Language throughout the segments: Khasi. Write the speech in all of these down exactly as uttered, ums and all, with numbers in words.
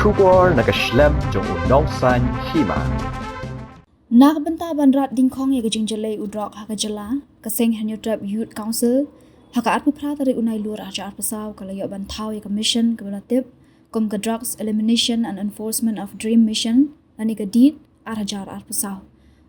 Khubor na ka shlem jong u nongsan hima. Na ka bynta ban rat dyngkhong ïa ka jingjyllei u drok ha ka jylla, ka seng Hynñiewtrep Youth Council, ha ka arphew phra tarik u Nailur ar hajar arphew saw, ka la ïoh ban thaw ïa ka mission kaba la tip kum ka Drugs Elimination and Enforcement of DREAM Mission, lane ka DEED, ar hajar arphew saw.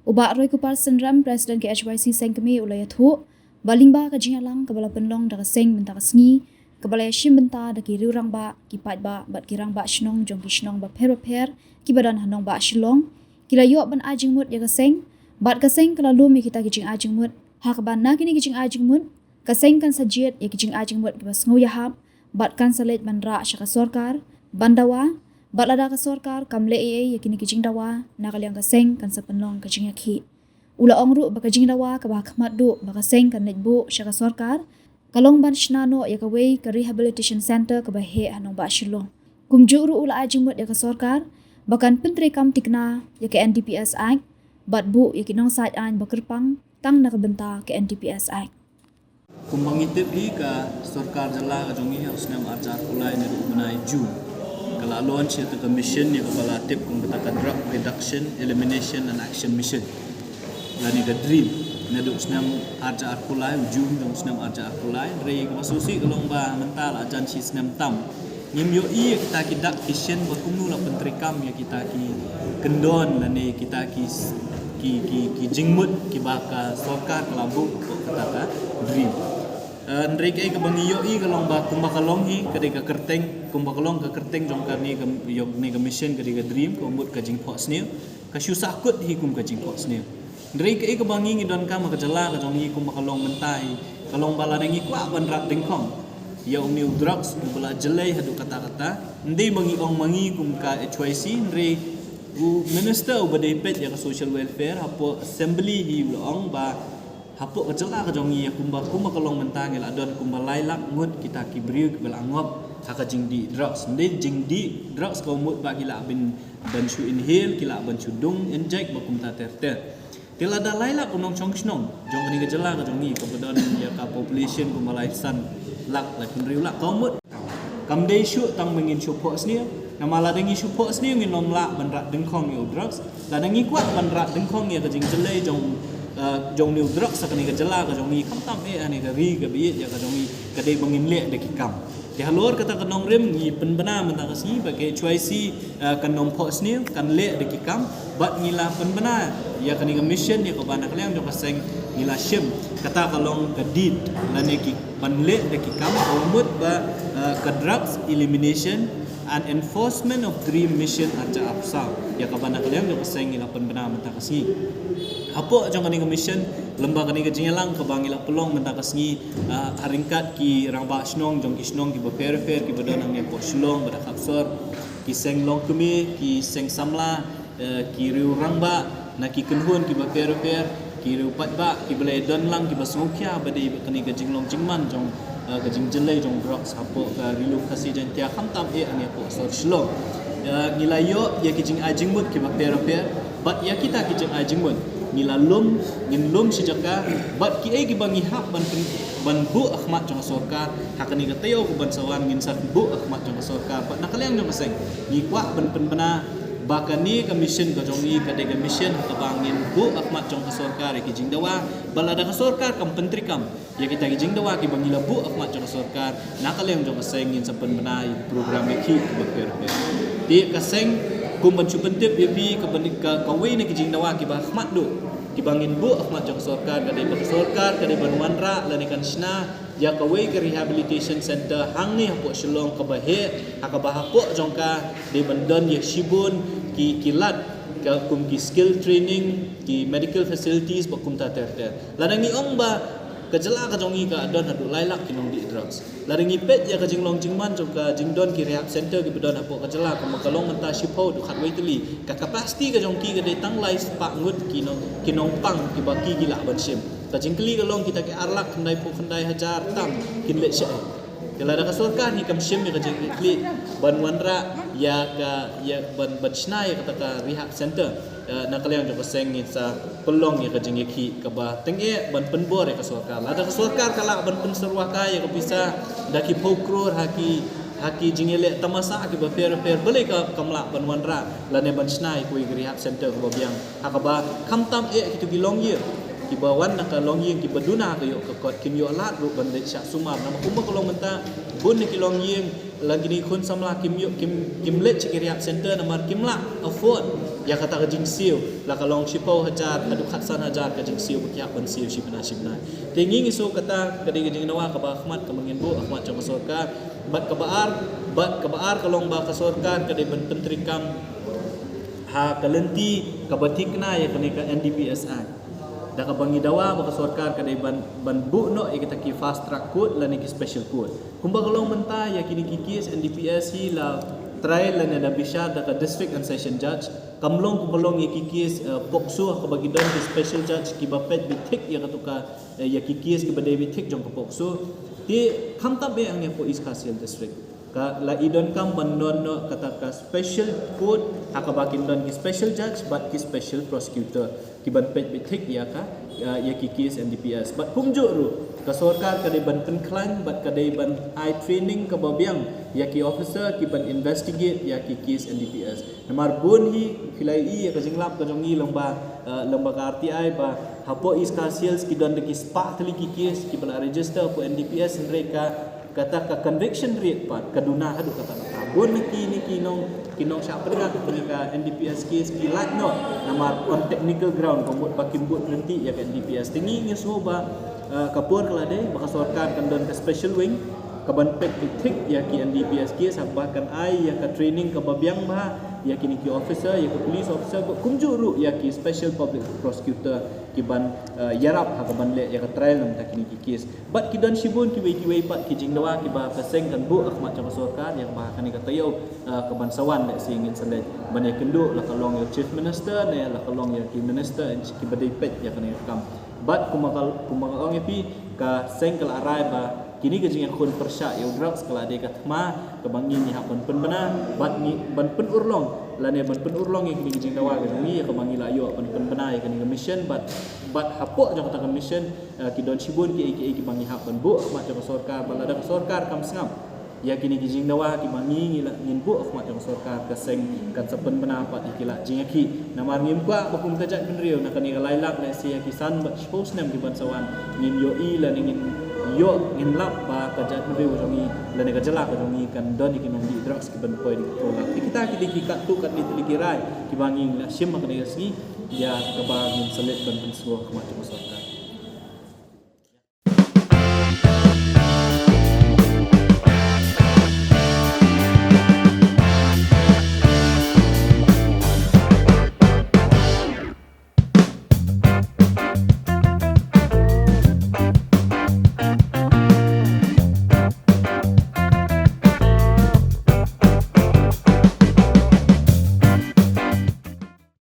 U Bah Roykuppar Synrem, President ka H Y C Seng Kmie, u la ïathuh ba lyngba ka jingïalang kaba la pynlong da ka seng mynta ka sngi, kaba la ïashim bynta da ki riew rangbah, ki paidbah bad ki rangbah shnong jong ki shnong bapher bapher kiba don ha nongbah Shillong, ki la ïoh ban ai jingmut ïa ka seng, bad ka seng ka la lum ïa kita ki jingai jingmut, ha kaba na kine ki jingai jingmut ka seng kan sa jied ïa ki jingai jingmut kiba sngewïahap, bad kan sa leit ban rah sha ka sorkar ban dawa, bad lada ka sorkar kam leh ei ei ïa kine ki jingdawa, na ka liang ka seng kan sa pynlong ka jingïakhih. U la ong ruh ba ka jingdawa kaba ha khmat duh ba ka seng kan leit buh sha ka sorkar ka long ban shna noh ïa kawei ka rehabilitation center kaba heh ha nongbah Shillong. Kumjuh ruh u la ai jingmut ïa ka sorkar ba kan pyntreikam thikna ïa ka N D P S Act bad buh ïa ki nongsaid aiñ ba kyrpang tang na ka bynta ka N D P S Act. Kumba ngi tip hi, ka sorkar jylla ka jong ngi ha u snem ar hajar arphew lai naduh u bnai June ka la launch ïa kata ka mission ïa kaba la tip kum kata ka Drug Reduction, Elimination and Action Mission, lane ka DREAM, naduh u snem ar hajar arphew lai, u June jong u snem ar hajar arphew lai. Hynrei kaba sngewsih ka long ba mynta la jan shi snem tam ngim ïohi ïa kita ki dak ki shin ba kumno la pyntreikam ïa kita ki kyndon lane kita ki s-, ki, ki, ki jingmut kiba ka sorkar ka la buh hapoh kata ka DREAM. Eh, hynrei kaei kaba ngi ïohi ka long ba kumba ka long hi ka dei ka kyrteng, kumba ka long ka kyrteng jong kane ka, ïa kane ka mission ka dei ka DREAM, ka mut ka jingphohsniew, ka shu sahkut hi kum ka jingphohsniew. Hynrei kaei kaba ngi ngi donkam ha ka jylla ka jong ngi kumba ka long mynta hi ka long ba lada ngi kwah ban rat dyngkhong ïa une u drugs uba la jyllei haduh katta katta, ym dei ba ngi ong ma ngi kum ka H Y C, hynrei u minister uba dei peit ïa ka social welfare hapoh assembly hi u la ong ba hapoh ka jylla ka jong ngi ïa kumba, kumba ka long mynta ngi la don kumba lai lak ngut kita ki briew kiba la ngop ha ka jingdih drugs. Ym dei jingdih drugs ka mut ba ki lah ban, ban shu inhale, ki lah ban shu dung inject bad kumta ter ter. Te lada lai lak u nongshong shnong jong kane ka jylla ka jong ngi kaba don ïa ka population kumba lai san lak, lai phew hynriew lak, ka mut kam dei shuh tang ba ngin shu phohsniew. Namar lada ngi shu phohsniew ngin ym lah ban rat dyngkhong ïa u drugs. Lada ngi kwah ban rat dyngkhong ïa ka jingjyllei jong, eh, jong une u drugs ha kane ka jylla ka jong ngi, khamtam eh ha kane ka ri kaba ïeit ïa ka jong ngi, ka dei ba ngin leh da ki kam. Te halor kata ka nongrim ngi pynbna mynta ka sngi ba ka H Y C, eh, kan ym phohsniew, kan leh da ki kam, bad ngi la pynbna ïa kane ka mission ïa kaba na ka liang jong ka seng ngi la shim, kata ka long ka DEED, lane ki ban leh da ki kam, ka mut ba, eh, ka Drugs Elimination and Enforcement of DREAM Mission ar hajar arphew saw, ïa kaba na ka liang jong ka seng ngi la pynbna mynta ka sngi. Hapoh jong kane ka mission, lyngba kane ka jingïalang kaba ngi la pynlong mynta ka sngi, ah, ha ryngkat ki rangbah shnong jong ki shnong kiba pher pher kiba don hangne hapoh Shillong bad ha khapsor, ki seng longkmie, ki seng samla, eh, ki riew rangbah na ki kynhun kiba pher pher, ki riew paidbah kiba la ïadon lang kiba sngewkhia ba dei ba kane ka jinglong jingman jong, eh, ka jingjyllei jong drugs hapoh ka Ri Lum Khasi Jaiñtia, khamtam eh hangne hapoh sor Shillong. Eh, ngi la ïoh ïa ki jingai jingmut kiba pher pher, bad ïa kita ki jingai jingmut ngi la lum, ngin lum shi jaka, bad kiei kiba ngi hap ban pyn-, ban buh ha khmat jong ka sorkar ha kane ka taïew kaban sa wan, ngin sa buh ha khmat jong ka sorkar. Bad na ka liang jong ka seng ngi kwah ban pynbna ba kane ka mission ka jong ngi ka dei ka mission ha kaba ngin buh ha khmat jong ka sorkar ïa ki jingdawa, bad lada ka sorkar kam pyntreikam ïa kita ki jingdawa kiba ngi la buh ha khmat jong ka sorkar, na ka liang jong ka seng ngin sa pynbna ïa ki program ïakhih kiba pher pher. Te ka seng, kum ban shu pyntip ïa phi, ka ban, ka, kawei na ki jingdawa kiba ha khmat duh kiba ngin buh ha khmat jong ka sorkar ka dei ba ka sorkar ka dei ban wanrah lane kan shna ïa kawei ka rehabilitation center hangne hapoh Shillong kaba heh, ha kaba hapoh jong ka dei ban don ïa shibun ki, ki lad, ka kum ki skill training, ki medical facilities bad kumta ter ter. Lada ngi ong ba ka jylla ka jong ngi ka don haduh lai lak ki nongdih drugs, lada ngi peit ïa ka jinglong jingman jong ka jingdon ki rehab center kiba don hapoh ka jylla, kumba ka long mynta shiphew haduh khatwei tylli, ka capacity ka jong ki ka dei tang lai spah ngut ki nong, ki nongpang kiba ki, ki lah ban shim. Ka jingkylli ka long kita ki ar lak khyndai phew khyndai hajar tam kin leh shaei? Te lada ka sorkar hi kam shim ïa ka jingkylli ban wanrah ïa ka, ïa ban, ban shna ïa kata ka rehab center, eh, na ka liang jong ka seng ngin sa pynlong ïa ka jingïakhih kaba tyngeh ban pynbor ïa ka sorkar. Lada ka sorkar ka lah ban pynsyrwa kai ïa ka pisa da ki phew klur ha ki Ha ki jingïaleh tamasa kiba pher pher, balei ka kam lah ban wanrah lane ban shna ïa kawei ka rehab center kaba biang, ha kaba khamtam eh kito ki longïing kiba wan na ka longïing kiba duna ha ka ïoh ka kot, kim ïoh lad ruh ban leit shah sumar. Namar kumba ka long mynta, bun na ki longïing, la kine ki khun samla kim ïoh, kim, kim leit sha ki rehab center namar kim lah afford ïa kata ka jingsiew, la ka long shiphew hajar haduh khatsan hajar ka jingsiew ba ki hap ban siew shi bnai shi bnai. Te ngi ngi sngew kata ka dei ka jingdawa kaba khmat kaba ngin buh ha khmat jong ka sorkar. Bad kaba ar, bad kaba ar ka long ba ka sorkar ka dei ban pyntreikam ha ka lynti kaba thikna ïa kane ka N D P S Act, da kaba ngi dawa ba ka sorkar ka dei ban, ban buh noh ïa kita ki fast track court lane ki special court. Kumba ka long mynta, ïa kine ki case N D P S hi la trial lane da bishar da ka district and session judge. Kam long kumba long ïa ki case, eh, POCSO, ha kaba ki don ki special judge kiba peit beit thik ïa kato ka, eh, ïa ki case kiba dei beit thik jong ka POCSO. Te khamtam eh hangne hapoh East Khasi Hills District. Ka la i donkam ban don noh kata ka special court, ha kaba kin don ki special judge bad ki special prosecutor kiban peit beit thik ïa ka, ïa, ïa ki case N D P S. Bad kumjuh ruh, ka sorkar ka dei ban pynkhlaiñ bad ka dei ban ai training kaba biang ïa ki officer kiban investigate ïa ki case N D P S. Namar bun hi, phi la ïohi ïa ka jinglap ka jong ngi lyngba, eh, lyngba ka R T I ba hapoh East Khasi Hills ki don da ki spah tylli ki case kiba la register hapoh N D P S, hynrei ka, kata ka conviction rate pat ka duna haduh katta katta. Bun na kine ki nong, ki nongshah pyrkhat ha kane ka N D P S case ki lait noh namar on technical ground, ka mut ba kim bud lynti ïa ka N D P S. Te ngi ngi sngew ba, eh, ka por ka la dei ba ka sorkar kan don ka special wing kaban peit beit thik ïa ki N D P S case, ha kaba kan ai ïa ka training kaba biang bha ïa kine ki officer, ïa ka police officer, bad kumjuh ruh ïa ki special public prosecutor kiban, eh, ïarap ha kaban leh ïa ka trial na bynta kine ki case. Bad ki don shibun kiwei kiwei pat ki jingdawa kiba ka seng kan buh ha khmat jong ka sorkar, ïa kaba ha kane ka taïew, eh, kaban sa wan, lehse ngin sa leit ban ïakynduh, la ka long ïa u Chief Minister ne la ka long ïa ki minister kiba dei peit ïa kane ka kam. Bad kumba ka, kumba ka ong ïa phi, ka seng ka la rai ba kine ki jingïakhun pyrshah ïa u drugs ka la dei ka thma kaba ngi ngi hap ban pynbna bad ngi ban pynurlong lane ban pynurlong ïa kine ki jingdawa ka jong ngi, ïa kaba ngi la ïoh ban pynbna ïa kane ka mission. Bad, bad hapoh jong kata ka mission, eh, ki don shibun kiei kiei kiba ngi hap ban buh ha khmat jong ka sorkar, bad lada ka sorkar kam sngap ïa kine ki jingdawa kiba ngi ngi la ngin buh ha khmat jong ka sorkar, ka seng kan sa pynbna pat ïa ki lad jingïakhih. Namar ngim kwah ba kum ka jaitbynriew na kane ka lai lak, lehse ïa ki san bad shiphew snem kiban sa wan, ngin ïohi lane ngin ïoh, ngin lap ba ka jaitbynriew ka jong ngi lane ka jylla ka jong ngi kan don ïa ki nongdih drugs kiban poi da ki phew lak. Te kita ki dei ki katto katne tylli ki rai kiba ngi ngi la shim ha kane ka sngi, ïa kaba ngin sa leit ban pynsngew ha khmat jong ka sorkar.